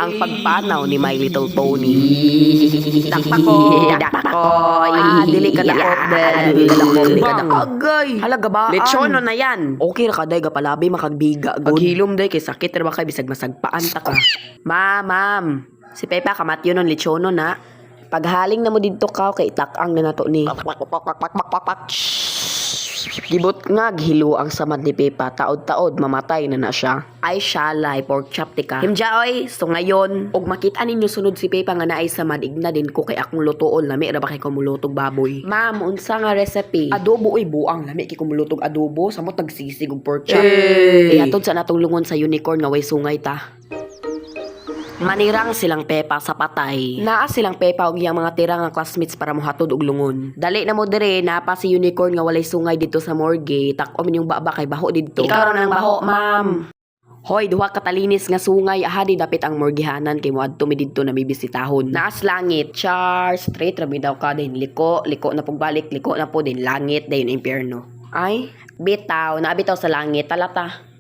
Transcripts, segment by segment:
Ang pagpanaw ni My Little Pony. Dakpako! Dakpako! Ah, dili ka dakop, dili ka dakop, dili ka dakop. Agay! Halaga ba? Lechono na yan. Okay ra ka day gapalabi makagbiga gud. Paghilom day kay sakit ra ba kay bisag masagpaan ta ka. Ma, ma'am. Si Pepa kamatyo nun lechono na. Paghaling na mo didto ka kay itak-ang na nato ni. Gibot nga gihilo ang samad ni Pepa, taod-taod mamatay na na siya. Ay shalay pork chop ti ka. Himja oy, so ngayon og makita ninyo sunod si Pepa nga naay samad, igna din ko kay akong lutuon, lami ra ba kay kumulutog baboy. Ma'am, unsa nga recipe? Adobo oy, buang lami kay kumulutog adobo, samot nagsisig og pork chop. Hey! Ihatod sa natong lungon sa unicorn nga way sungay ta. Manirang silang Pepa sa patay. Naa silang Pepa og iyang mga tira nga classmates para mohatod og lungon. Dali na mo dire, naa pa si unicorn nga walay sungay didto sa morgue. Tak-om inyong baba kay baho didto. Ikaw ra nang baho, ma'am. Hoy, duha ka talinis nga sungay, aha di dapit ang morgihanan kay moadto mi didto na may bisitahon. Naas langit, char, straight ra daw ka din liko, liko na pagbalik, liko na po din langit dayon impyerno. Ay, bitaw, naabitaw sa langit, talata.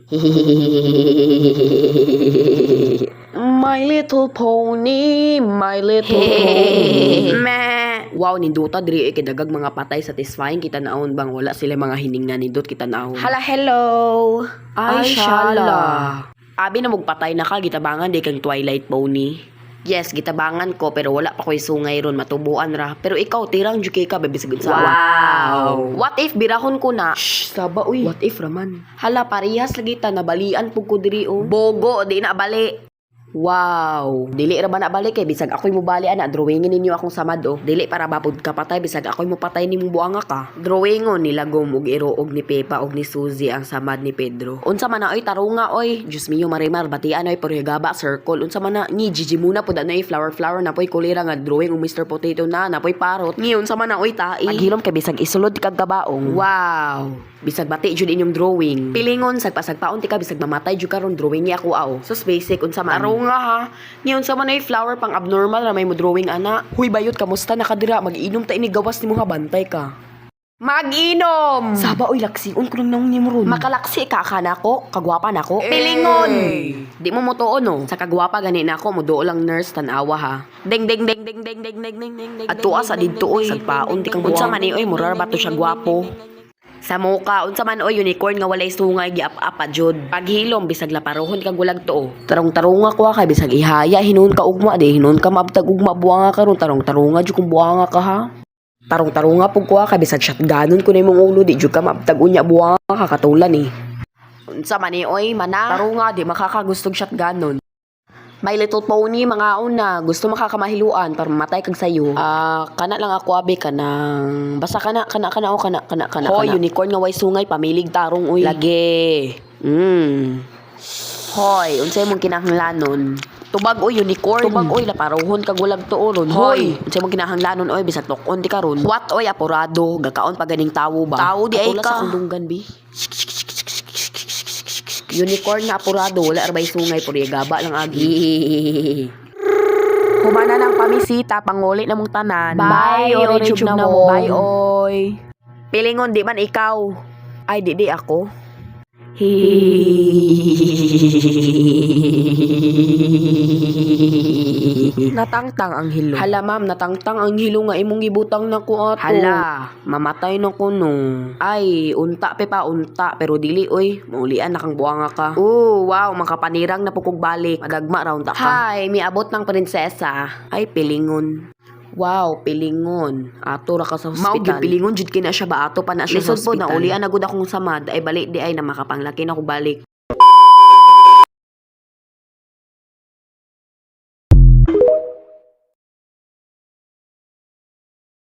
My little pony, my little pony. Meh. Wow, ninduta diri eh, kay dagag mga patay, satisfying kita naon bang wala sila mga hininga, nindot kita naon. Hala, hello. Ay, shala. Abi na mugpatay na ka, gitabangan di kang Twilight Pony. Yes, gitabangan ko pero wala pa ko'y sungay ron, matubuan ra. Pero ikaw tirang jud kay ka baby sa Wow. What if birahon ko na? Shh, saba uy. What if raman? Hala, parehas lagi ta, nabalian pug ko diri oh. Bogo, di na bali. Wow, dili ra ba na balik kay bisag ako'y mobali ana, drawingin ninyo akong samad oh. Dili para bapod ka patay bisag ako'y mopatay nimong buanga ka. Drawingon nila Gom og Iro og ni Pepa og ni Suzy ang samad ni Pedro. Unsa man na oy tarunga oy. Diyos mio Marimar, batian oy pero gaba circle. Unsa man na ni Gigi muna pud na flower flower na poy kulira nga drawing og Mr. Potato na na poy parrot. Ni unsa man na oy tai. Paghilom kay bisag isulod kag kabaong. Wow. Bisag bati jud inyong drawing. Pilingon sagpasagpaon ti ka bisag mamatay jud karon drawing ni ako aw. Sus basic unsa man. Tarunga ha. Ni unsa man ay flower pang abnormal ra may mo drawing ana. Huy bayot, kamusta na ka dira? Mag-inom ta ini gawas nimo ha, bantay ka. Mag-inom. Saba oy, laksion ko nang naong nimo ron. Makalaksi ka ka nako, kagwapa nako. Eh. Pilingon. Di mo motuo no. Sa kagwapa gani nako moduo lang nurse tan-awa ha. Ding ding ding ding ding ding ding ding ding ding. Adtua sa didto oy, sagpaon ti kang unsa man ni oy, murar ba to siya gwapo. Sa muka, unsa man oy unicorn nga walay sungay giap-up pa jud. Paghilom bisag laparohon kag gulag tuo. Tarong-tarunga ko kay bisag ihaya hinuon ka ugma di hinuon ka maabtag ugma buanga karon, tarong-tarunga jud kung buanga ka ha. Tarong-tarunga pug ko kay bisag shotgunon ko na imong ulo di jud ka maabtag unya buanga ka katulan eh. Unsa man ni oy mana? Tarunga di makakagustog shotgunon. My Little Pony, mga una, gusto makakamahiluan para mamatay kag sayo. Ah, kana lang ako abi kanang basta kana kana kana o kana kana kana. Hoy, kana. Unicorn nga way sungay pamilig tarong uy. Lagi. Hoy, unsay mong kinahanglanon? Tubag oy unicorn. Tubag oy laparohon kag walag tuoron. Hoy, unsay mong kinahanglanon oy bisag tukon di karon. What oy apurado, gakaon pa ganing tawo ba? Tawo di ay Katulad ka. sa akong dunggan bi. Unicorn nga apurado, wala arbay sungay puro gaba lang agi. Humana ng pamisita, panguli na mong tanan. Bye, Bye, oy, oy, na mo. Bye, oy. Pilingon, di man ikaw. Ay, di di ako. Natangtang ang hilo. Hala ma'am, natangtang ang hilo nga imong gibutang na ko ato. Hala, mamatay na ko no. Ay, unta pe pa unta pero dili oy, maulian na kang buanga ka. Oh, wow, makapanirang na pukog balik. Madagma ra unta ka. Hi, miabot ng prinsesa. Ay, pilingon. Wow, pilingon. Ato ra ka sa Mao hospital. gyud pilingon jud kina siya ba ato pa na siya Lisod sa po, hospital. Naulian na gud akong samad ay balik di ay na makapanglaki na ko balik.